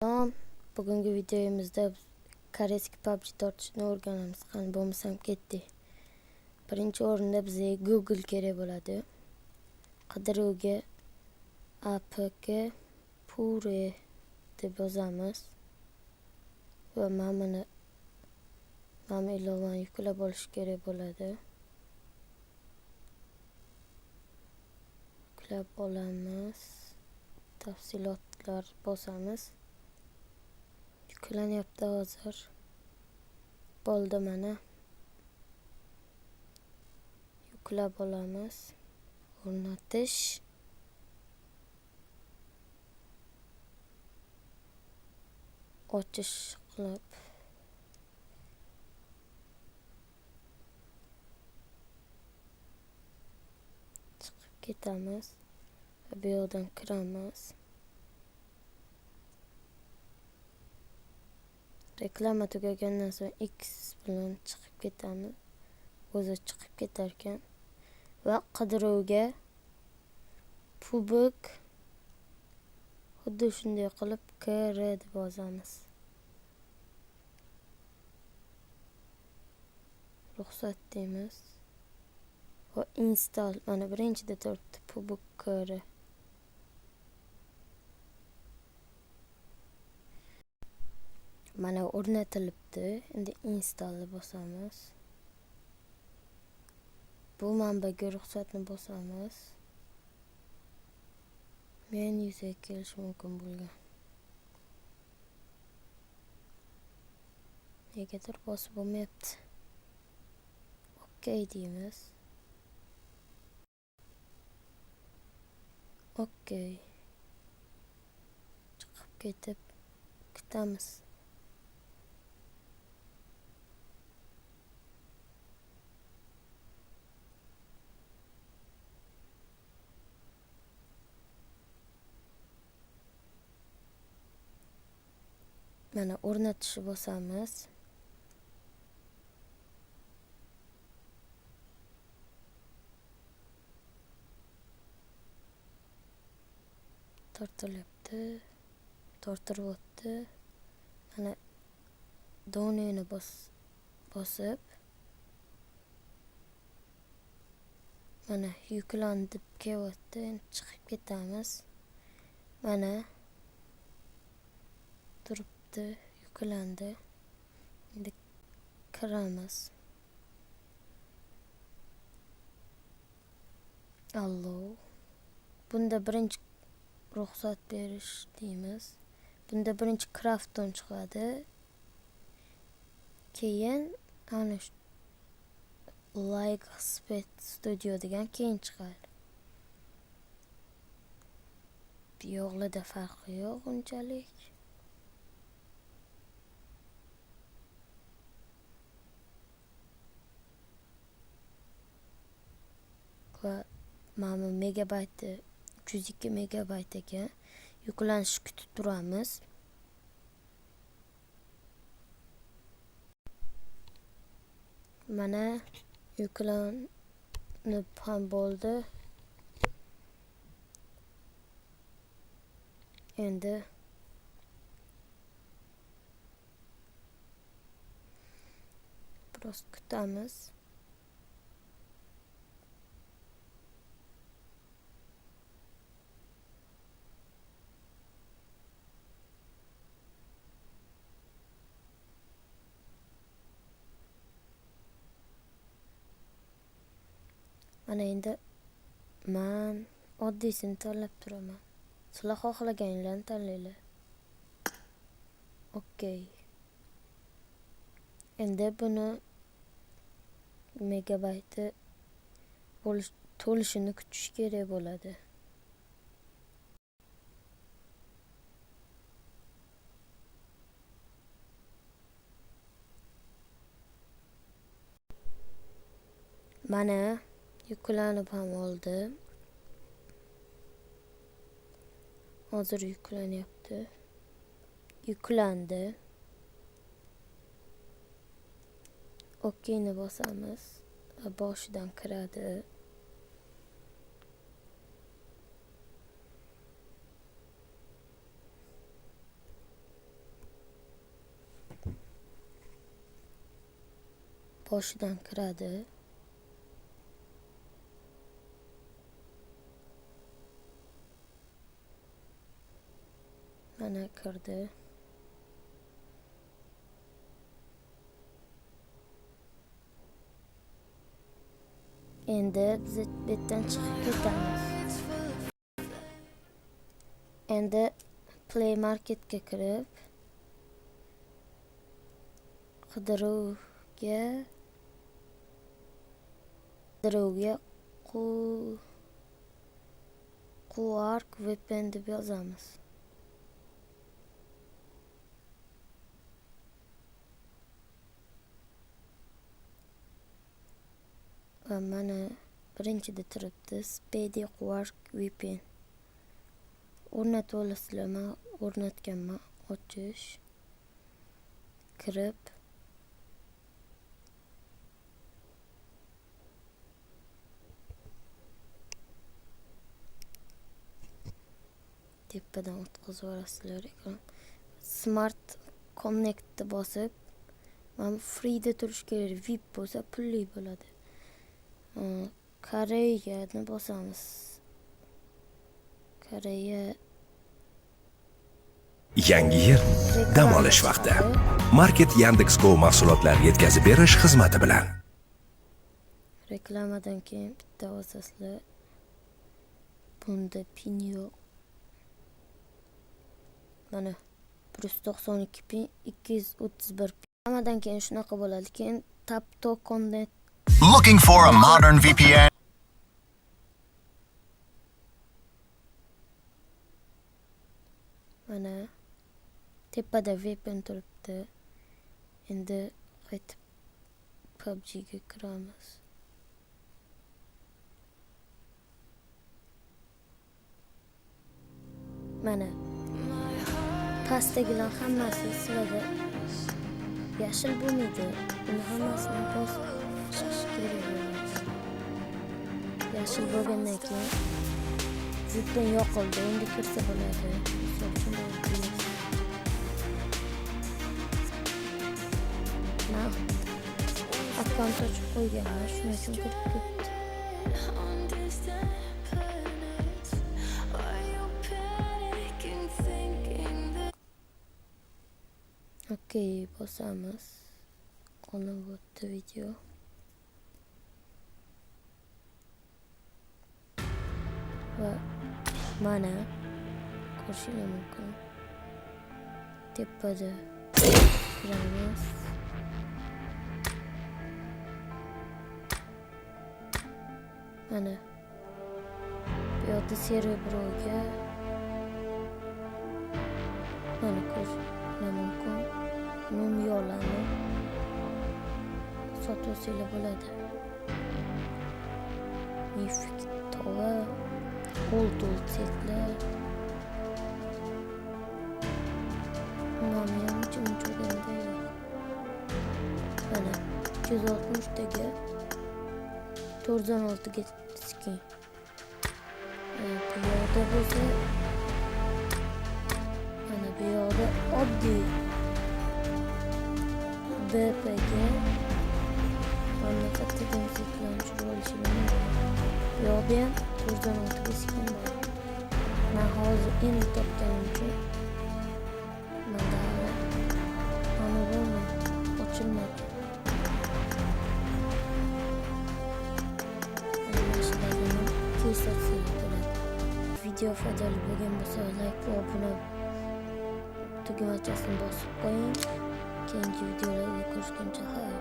Salom. Bugungi videomuzda koreyskiy PUBG tortishni o'rganamiz. Qani bo'lmasam ketdik. Birinchi o'rinda bizga Google kerak bo'ladi. Qidiruvga APK Pure deb yozamiz. Va mana buni ilovani yuklab olish kerak bo'ladi. Yuklab olamiz. Tafsilotlar bosamiz. Yuklanyapti hozir. Bo'ldi mana. Yuklab olamiz. O'rnatish. Ochish qilib chiqib ketamiz va bu yoqdan kiramiz. Reklama tugagandan so'ng X bilan chiqib ketamiz. O'zi chiqib ketar ekan. Va qidiruvga PUBG xuddi shunday qilib KR deb yozamiz. Ruxsat deymiz. Va install mana birinchida turibdi PUBG KR. Mana o'rnatilibdi. Endi installni bosamiz. Bu manbaga ruxsatni bosamiz. Men yuzaga kelishi mumkin bo'lgan. Negadir bosib bo'lmayapti. Okay deymiz. Okay. Chiqib ketib kutamiz. Mana o'rnatishni bosamiz. Tortilyapti. Tortiryapti. Mana doneni bosib mana yuklandi deb kelyapti. Endi chiqib ketamiz. Mana turibdi, yuklandi. Endi kiramiz. Allo. Bunda birinchi ruxsat berish deymiz. Bunda birinchi Krafton chiqadi. Keyin ana shu Like Speed Studio degan keyin chiqadi. Bu yo'qlarda farqi yo'q unchalik. Va mana megabayti 302 megabayt ekan. Yuklanishni kutib turamiz. Mana yuklanib ham bo'ldi. Endi biroz kutamiz. Mana endi men oddiysini tanlab turaman. Sizlar xohlaganinglarni tanlanglar. Okay. Endi buni megabayti to'lishini kutish kerak bo'ladi. Mana yuklanib ham oldi. Hozir yuklanyapti. Yuklandi. OKni bosamiz va boshidan kiradi. Boshidan kiradi. Mana kirdi. Endi biz bu yerdan chiqib ketamiz. Endi Play Marketga kirib qidiruvga Quark VPN deb yozamiz. Va mana birinchida turibdi Speedy Quark VPN. O'rnatib olasizlar, men o'rnatganman. Ochish, kirib tepadan o'tkazib yuborasizlar ekran. Smart Connectni bosib, mana free'da turishi kerak, VIP bo'lsa pulli bo'ladi. Koreyani bosamiz. Koreya. Yangi yil dam olish vaqti. Market Yandex.Go mahsulotlar yetkazib berish xizmati bilan. Reklamadan keyin bitta bosasizlar. Bunda pin yo'q. Mana 192 pin, 231 pin. Reklamadan keyin shunaqa bo'ladi. Keyin tap to connect. Looking for a modern VPN? Mana tepada VPN turibdi. Endi qaytib PUBG'ga kiramiz. Mana pastdagilar hammasi sizlarda yashil bo'lmaydi. Buni hammasini bosib chiqish kerak bo'ladi. Yashil bo'lgandan keyin VPN yoqildi. Endi kirsa bo'ladi. Misol uchun men akkaunt ochib qo'yganman, shuning uchun kirib ketdi. Okey, bosamiz. Olinib o'tdi video. Va mana ko'rishingiz mumkin. Tepada kiramiz. Mana bu yerda serverga mana ko'rishinglar mumkin. Mumyolarni sotib olsanglar bo'ladi. Mifik tova, old setlar. Nomi ham uncha o'rganida yo'q. Mana 360 taga 416 ga skin. Bu yoqda bo'lsa, mana bu yoqda oddiy BPG mamlakat temsilchilarini tushirib olishingiz mumkin. Bu yoqda ham 416 ga skin bor. Men hozir endi topganim uchun menda hali mana bo'lmadi, ochilmadi. Video foydali bo'lgan bo'lsa, like va obuna tugmachasini bosib qo'ying. Keyingi videolarda ko'rishguncha xayr.